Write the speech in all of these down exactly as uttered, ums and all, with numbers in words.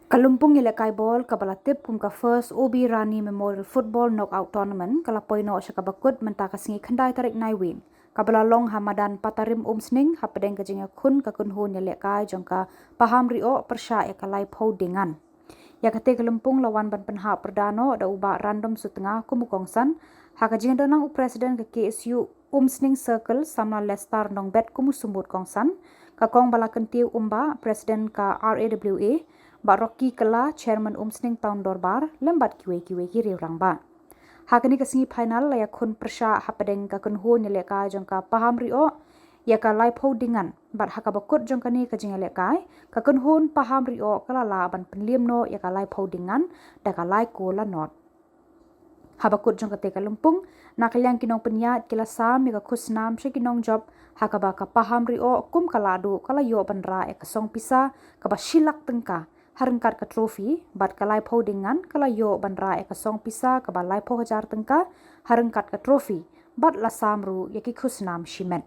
Ka lympung ïalehkai bol kaba la tip kum ka First O B Rani Memorial Football Knockout Tournament ka la poi noh sha kaba kut mynta ka sngi khyndai tarik Naiwieng, kaba la long ha madan Patarim Umsning hapdeng ka jingïakhun ka kynhun ïalehkai jong ka Paham Ri-oh pyrshah ïa ka Laiphew Diengan. Ïa katei ka lympung la wan ban pynhap pyrda noh da u Bah Random Sutnga kum u kongsan, ha ka jingdon lang u President ka K S U Umsning Circle, Samla Lester Nongbet kum u sumut kongsan, ka kong ba la kyntiew um Bah President ka R A W A, Bah Rocky Kylla, Chairman Umsning Town Dorbar, lem bad kiwei kiwei ki riew rangbah. Ha kane ka sngi final la ïakhun pyrshah hapdeng ka kynhun ïalehkai jong ka Paham Ri-oh ïa ka Laiphew Diengan, bad ha kaba kut jong kane ka jingïalehkai, ka kynhun Paham Ri-oh ka la lah ban pynliem noh ïa ka Laiphew Diengan da ka lai kol la not. Haba kut jong katei ka lympung, na ka liang ki nongpynïaid ki la sam ïa ka khusnam sha ki nongjop, ha kaba ka Paham Ri-oh kum ka Lahduh ka la ïoh ban rah ïa ka song pisa kaba shi lak tyngka ha ryngkat ka trophy, bad ka Laiphew Diengan ka la ïoh ban rah ïa ka song pisa kaba laiphew hajar tyngka ha ryngkat ka trophy, bad la sam ruh ïa ki khusnam shimet.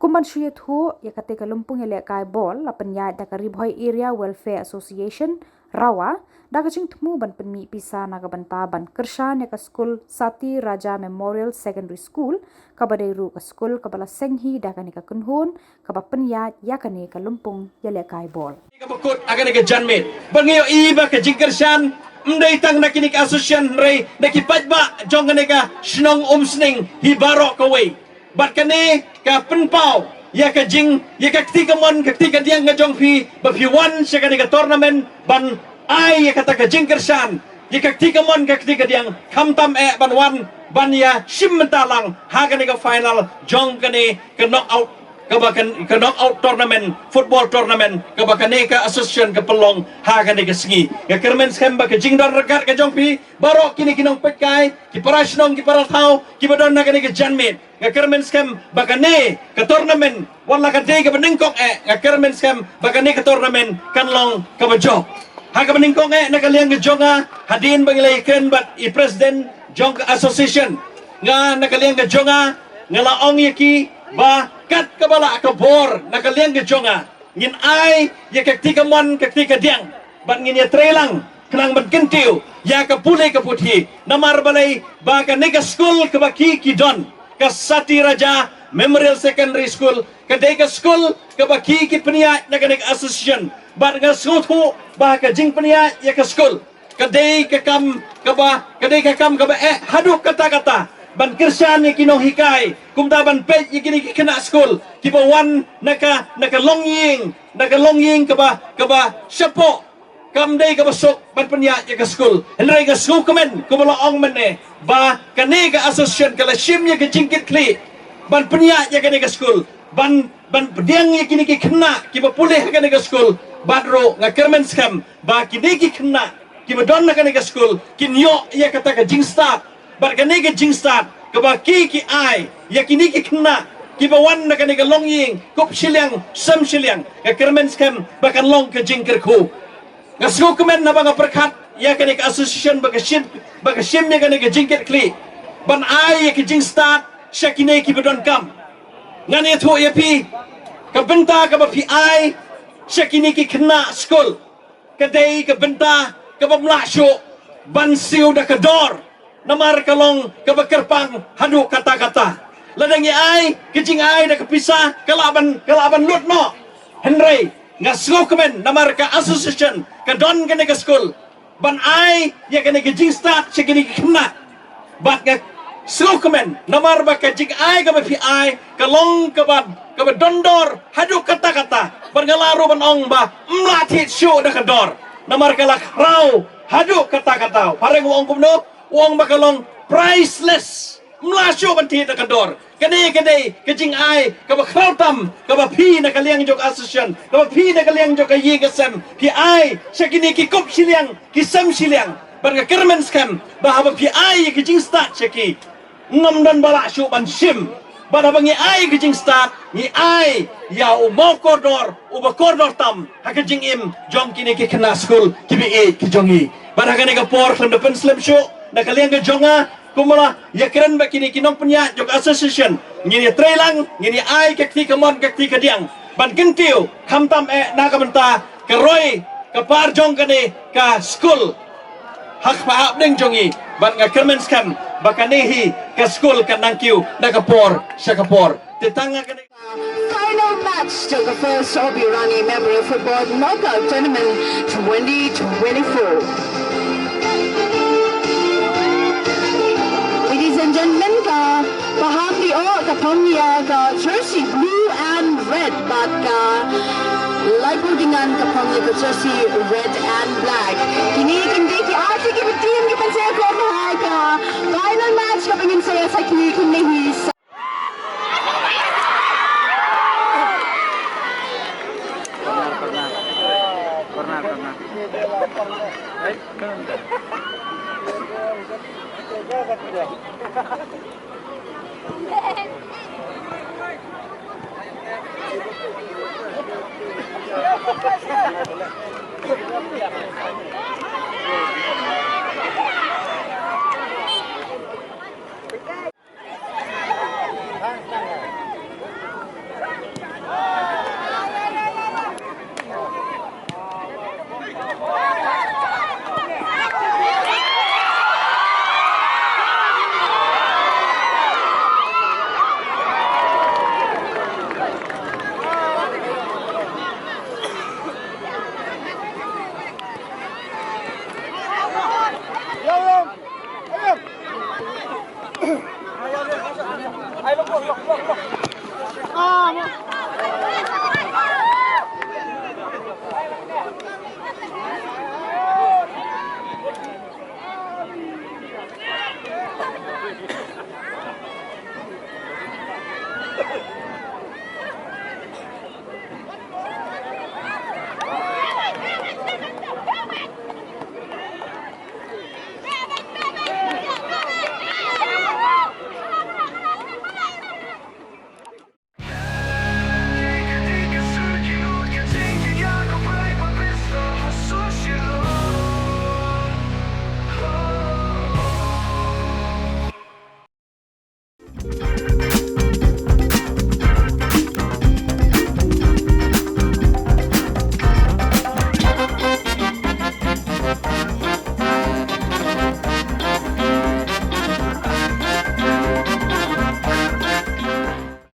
Kum ban shu ïathuh, ïa katei ka lympung ïalehkai bol la pynïaid da ka Ri Bhoi Area Welfare Association, RAWA, da ka jingthmu ban pynmih pisa na ka bynta ban kyrshan ïa ka skul Sati Raja Memorial Secondary School, kaba dei ruh ka skul kaba la seng hi da kane ka kynhun kaba pynïaid ïa kane ka lympung ïalehkai bol. Kaba kut ha kane ka janmiet ba ngi ïohi ba ka jingkyrshan ym dei tang na kine ki association hynrei na ki paidbah jong kane ka shnong Umsning hi baroh kawei. Bad kane ka pynpaw ïa ka jing, ïa ka kti kamon ka kti kadiang ka jong phi ba phi wan sha kane ka tournament ban ai ïa kata ka jingkyrshan ïa ka kti kamon ka kti kadiang, khamtam eh ban wan ban ïa shim bynta lang ha kane ka final jong kane ka knockout, kaba kan, ka knockout tournament, football tournament, kaba kane ka association ka pynlong ha kane ka sngi. Nga kyrmen skhem ba ka jingdon ryngkat ka jong phi baroh kine ki nongpeitkai, ki para shnong, ki para thaw kiba don ha kane ka janmiet, nga kyrmen skhem ba kane ka tournament wat la ka dei kaba nyngkong eh, nga kyrmen skhem ba kane ka tournament kan long kaba jop. Ha kaba nyngkong eh, na ka liang ka jong nga, hadien ba ngi la ïakren bad i president jong ka association, nga na ka liang ka jong nga, nga la ong ïa ki ba kat kaba lah ka bor na ka liang ka jong nga, ngin ai ïa ka kti kamon ka kti kadiang, bad ngin ïatreilang khnang ban kyntiew ïa ka pule ka puthi. Namar balei? Ba kane ka skul kaba ki, ki don, ka Sati Raja Memorial Secondary School, ka dei ka skul kaba ki, ki pynïaid na kane ka association. Bad nga sngewthuh ba ka jingpynïaid ïa ka skul ka dei ka kam kaba, ka dei ka kam kaba eh haduh katta katta ban kyrshan ïa ki nonghikai, kumta ban peit ïa kine ki khynnah skul kiba wan na ka, na ka longïing, na ka longïing kaba, kaba shapoh, kam dei kaba suk ban pynïaid ïa ka skul. Hynrei nga sngewkmen kumba la ong mynne ba kane ka association ka la shim ïa ka jingkitkhlieh ban pynïaid ïa kane ka skul, ban, ban pdiang ïa kine ki khynnah kiba pule ha kane ka skul. Bad ruh nga kyrmen skhem ba kine ki khynnah kiba don ha kane ka skul kin ïoh ïa kata ka jingstad. Bad kane ka jingstad kaba ki, ki ai ïa kine ki khynnah kiba wan na kane ka longïing kup shiliang sem shiliang, nga kyrmen skhem ba kan long ka jingkyrkhu. Nga sngewkmen haba nga pyrkhat ïa kane ka association ba ka shim, ba ka shim ïa kane ka jingkitkhlieh ban ai ïa ka jingstad sha kine kiba donkam. Ngan ïathuh ïa phi, ka bynta kaba phi ai sha kine ki khynnah skul ka dei ka bynta kaba ym lah shuh ban siew da ka dor, namar ka long kaba kyrpang haduh katta katta. Lada ngi ai ka jingai da ka pisa, ka lah ban, ka lah ban lut noh. Hynrei nga sngewkmen namar ka association ka don kane ka skul ban ai ïa kane ka jingstad sha kine ki khynnah. Bad nga sngewkmen namar ba ka jingai kaba phi ai ka long kaba, kaba don dor haduh katta katta. Bad nga lah ruh ban ong ba ym lah thied shuh da ka dor, namar ka la khraw haduh katta katta. Phareng u ong kumno? U ong ba ka long priceless, ym lah shuh ban thied da ka dor. Kane ka dei ka jingai kaba khraw tam kaba phi na ka liang jong ka association, kaba phi na ka liang jong ka ïing ka sem phi ai sha kine ki kup shiliang ki sem shiliang. Bad nga kyrmen skhem ba haba phi ai ïa ka jingstad sha ki, ngam don ba lah shuh ban shim. Bad haba ngi ai ïa ka jingstad, ngi ai ïa u mawkordor uba kordor tam ha ka jingim jong kine ki khynnah skul kiba ïeit ki jong ngi. Bad ha kane ka por khlem da pynslem shuh, na ka liang ka jong nga, kumba la ïakren bad kine ki nongpynïaid jong ka association, ngin ïatreilang, ngin ïa ai ka kti kamon ka kti kadiang ban kyntiew, khamtam eh na ka bynta ka roi Ka par jong kane ka skul ha kaba hapdeng jong ngi, bad nga kyrmen skhem ba kane hi ka skul kan nang kiew na ka por sha ka por. Te tang nga kane. Final match jong ka First Obi Rani Memorial Football Knockout Tournament twenty twenty-four. Ladies and gentlemen, ka paham di o ka phong ïa ka jersey blue and red, bad ka laiphew dyngan ka phong ïa ka jersey red and black. Kine ki dei ki artylli ki team ki ban sa ïakhun ha ka final match kaba ngin sa ïa sakhi kine hi.